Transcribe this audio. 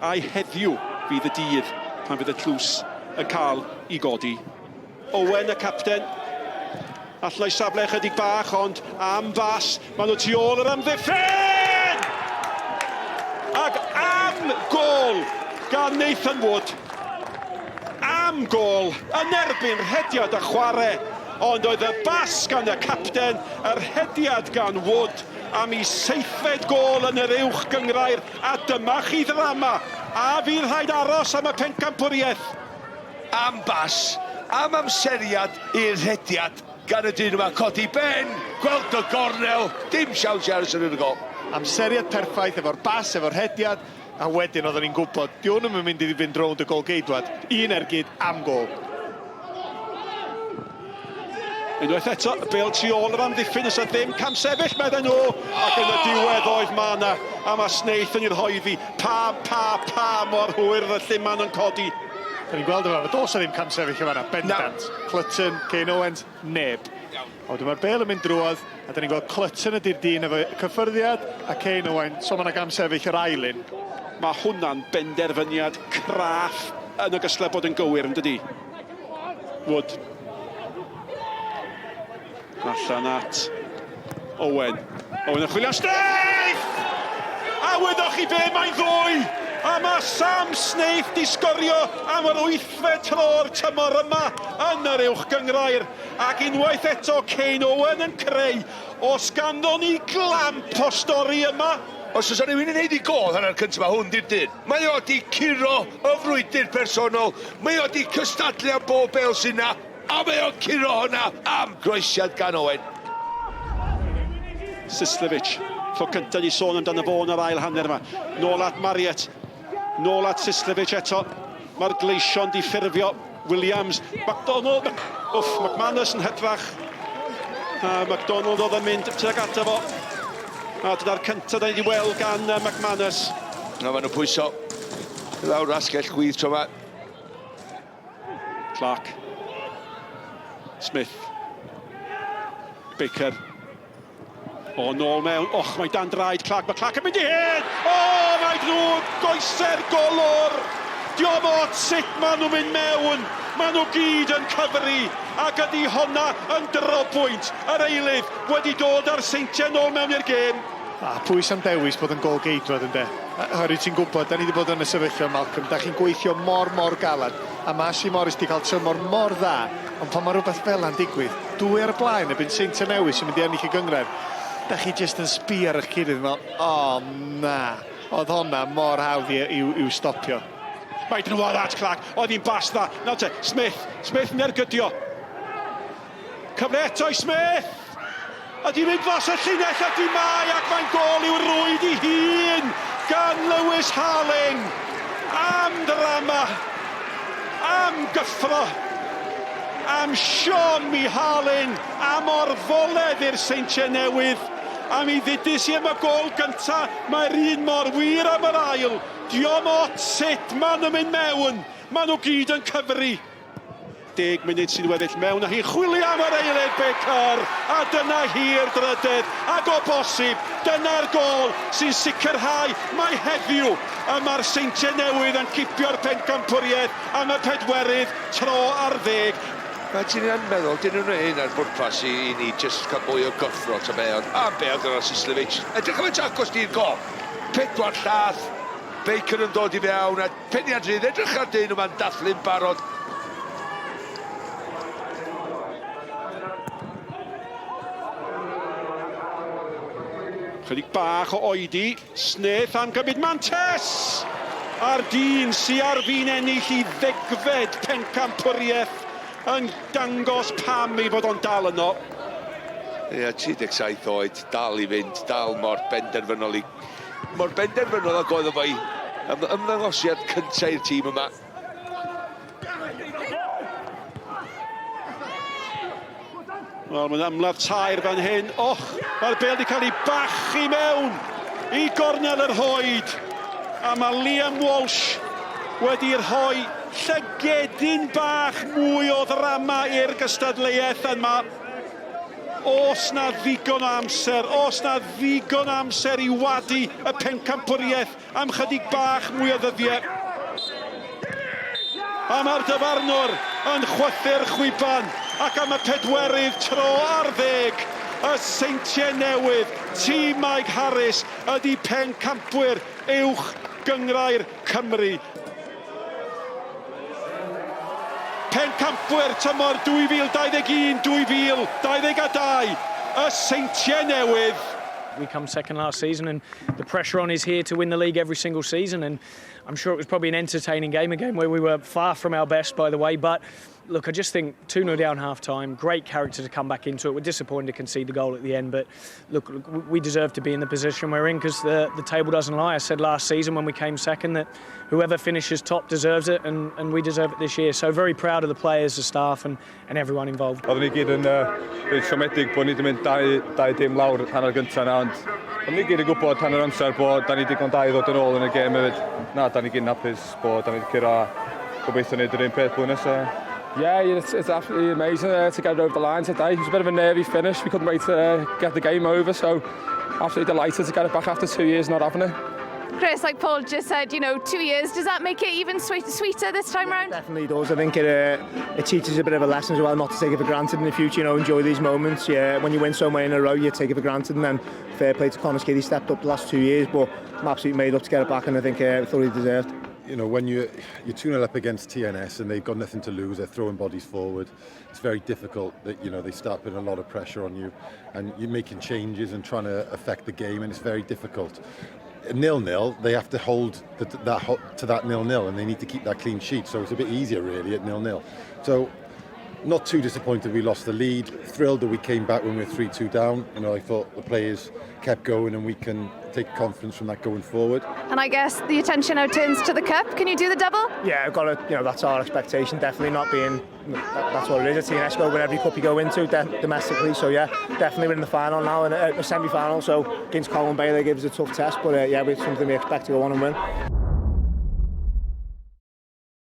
Ai heddiw fydd y dydd pan fydd y tlws yn cael i godi? Owen y capten. Allan o'i safle ychydig bach, ond am bas, maen nhw tu ôl yr amddiffyn! Ac am gôl gan Nathan Wood. Am gôl yn erbyn rhediad y chwarae, ond oedd y bas gan y capten, y rhediad gan Wood am ei seithfed gôl yn yr uwch gynghrair, a dyma chi ddrama, a fydd rhaid aros am y pencampwriaeth. Am bas, am amseriad i'r rhediad gan y dyn yma, codi ben, gweld y gornel, dim siawns i Harrison yn y gôl. Amseriad perffaith efo'r bas, efo'r rhediad, a wedyn oedden ni'n gwybod, 'di hwn ddim yn mynd i fynd rownd y gôl-geidwad, un ergyd am gôl. Unwaith eto, y bêl tu ôl yr amddiffyn, oes 'na ddim camsefyll, medden nhw, ac yn y diwedd oedd Mana, a mae Snaith yn ei rhoi iddi. Pa, pa, pa mor hwyr oedd y lluman yn codi. Da ni'n gweld yma, does 'na ddim camsefyll yn fan'na, bendant. Clutton, Kane Owens, neb. A wedyn mae'r bêl yn mynd drwodd, a da ni'n gweld Clutton ydy'r dyn efo cyffyrddiad, a Kane Owen, so mae 'na gamsefyll yr ail un. Mae hwnna'n benderfyniad craff yn ogystal â bod yn gywir, yn dydi? Wood. Allan at Owen. Owen yn chwilio am Snaith! A wyddoch chi be, mae'n ddwy! A mae Sam Snaith di sgorio am yr wythfed tro'r tymor yma yn yr Uwch Gynghrair. Ac unwaith eto Kane Owen yn creu. Os ganddo ni glamp o stori yma. Os oes 'na rywun yn haeddu gôl hanner cyntaf, mae hwn 'di'r dyn. Mae o 'di curo y frwydr personol, mae o 'di cystadlu am bob bêl sy 'na, a mae o'n curo hwnna am groesiad gan Owen. Sislevic, tro cyntaf ni sôn amdano fo yn yr ail hanner yma. Nôl at Marriott, nôl at Sislevic eto. Mae'r Gleision di ffurfio. Williams, McDonald, wff, McManus yn hytrach. A McDonald oedd yn mynd tuag ato fo. A dyna'r cyntaf da ni wedi weld gan McManus. Na, maen nhw'n pwyso i lawr asgell chwith tro yma. Clark. Smith. Baker. O, nôl mewn. Och, mae dan draed Clark. Mae Clark yn mynd i hyn! O, mae drwy goese'r golwr! Diom ots sut maen nhw'n mynd mewn. Maen nhw gyd yn cyfri. Ac ydy honna yn drobwynt. Yr eilydd wedi dod â'r Seintiau nôl mewn i'r gêm. A pwy sy'n dewis bod yn gôl-geidwad ynde? Oherwydd ti'n gwybod, da ni wedi bod yn y sefyllfa, Malcolm, da chi'n gweithio mor, mor galad, a mae Ashley Morris wedi cael tymor mor dda, ond pan mae rhywbeth fel yna'n digwydd, dwy ar y blaen erbyn Seintiau Newydd sy'n mynd i ennill y gynghrair, da chi jyst yn sbio ar eich gilydd yn meddwl, o na, oedd honna mor hawdd i, i'w, i'w stopio. Mae drwodd at Clark, oedd hi'n bas dda. Nawr te, Smith, Smith yn ergydio. Cyfle eto i Smith! Ydy mynd dros y llinell ydy mae ac mae'n gôl i'w rwyd i hun gan Lewis Harling! Am ddrama! Am gyffro! Am siom i Harling! Am orfoledd i'r Seintiau Newydd! A mi ddudis i am y gôl gynta, mae'r un mor wir am yr ail! Diom ots sut maen nhw'n mynd mewn, maen nhw gyd yn cyfri! Deg munud sy'n weddill mewn a hi'n chwilio am yr eilydd Baker a dyna hi'r drydedd ac o bosib dyna'r gôl sy'n sicrhau mai heddiw y mae'r Seintiau Newydd yn cipio'r pencampwriaeth am y pedwerydd tro ar ddeg. Mae ti'n yn meddwl, dyn nhw'n gwneud hyn ar bwrpas i, i ni jyst cael mwy o gyffro ta be, ond am be oedd yna Sislevic. Edrych am y agos di'r gol. Pedwar llath, Baker yn dod i fewn a Peniad rhydd, edrych ar dyn yma'n dathlu'n barod. Chydig bach o oedi, Smith am gymryd mantes! A'r dyn sy ar fin ennill i ddegfed pencampwriaeth yn dangos pam ei fod o'n dal yno. Ie, 37 oed, dal i fynd, dal mor benderfynol i Mor benderfynol ag oedd o fo'i ymddangosiad cyntaf i'r tîm yma. Wel, mae'n ymladd tair fan hyn. Och, mae'r bêl wedi cael ei bachu mewn i gornel yr hoed. A mae Liam Walsh wedi rhoi llygedyn bach mwy o ddrama i'r gystadleuaeth yma. Oes 'na ddigon o amser, oes 'na ddigon o amser i wadu y pencampwriaeth am chydig bach mwy o ddyddiau? A mae'r dyfarnwr yn chwythu'r chwiban ac am y pedwerydd tro ar ddeg, y Seintiau Newydd, tîm Mike Harris, ydy pencampwyr Uwch Gynghrair Cymru. Pencampwyr tymor 2021-2022, y Seintiau Newydd. We come second last season and the pressure on is here to win the league every single season, and I'm sure it was probably an entertaining game, a game where we were far from our best, by the way, but look, I just think 2-0 down half time, great character to come back into it. We're disappointed to concede the goal at the end, but look, we deserve to be in the position we're in because the table doesn't lie. I said last season when we came second that whoever finishes top deserves it, and we deserve it this year. So very proud of the players, the staff and everyone involved. Oeddwn ni gyd yn reit siomedig bod ni wedi mynd 2-0 lawr hanner gyntaf na, ond oeddwn ni gyd yn gwybod hanner amser bod da ni digon da i ddod yn ôl yn y gêm hefyd. Na, da ni gyd yn hapus bod da ni wedi curo a gobeithio wneud yr un peth blwyddyn nesaf. Yeah, it's absolutely amazing to get it over the line today. It was a bit of a nervy finish. We couldn't wait to get the game over, so absolutely delighted to get it back after 2 years not having it. Chris, like Paul just said, 2 years, does that make it even sweeter this time round? Definitely does. I think it teaches a bit of a lesson as well not to take it for granted in the future. Enjoy these moments. Yeah, when you win so many in a row, you take it for granted. And then fair play to Connah's Quay, he stepped up the last 2 years, but I'm absolutely made up to get it back, and I think thoroughly deserved. When you're 2-0 up against TNS and they've got nothing to lose, they're throwing bodies forward. It's very difficult that they start putting a lot of pressure on you and you're making changes and trying to affect the game, and it's very difficult. 0-0, they have to hold to that 0-0 and they need to keep that clean sheet. So it's a bit easier really at 0-0. So not too disappointed we lost the lead. Thrilled that we came back when we were 3-2 down. I thought the players kept going and we can take confidence from that going forward. And I guess the attention now turns to the cup. Can you do the double? Yeah, I've got to, that's our expectation. Definitely not being, that's what it is. At TNS go win every cup you go into domestically. So yeah, definitely we're in the final now and a semi-final. So against Colwyn Bay, they give us a tough test, but yeah, it's something we expect to go on and win.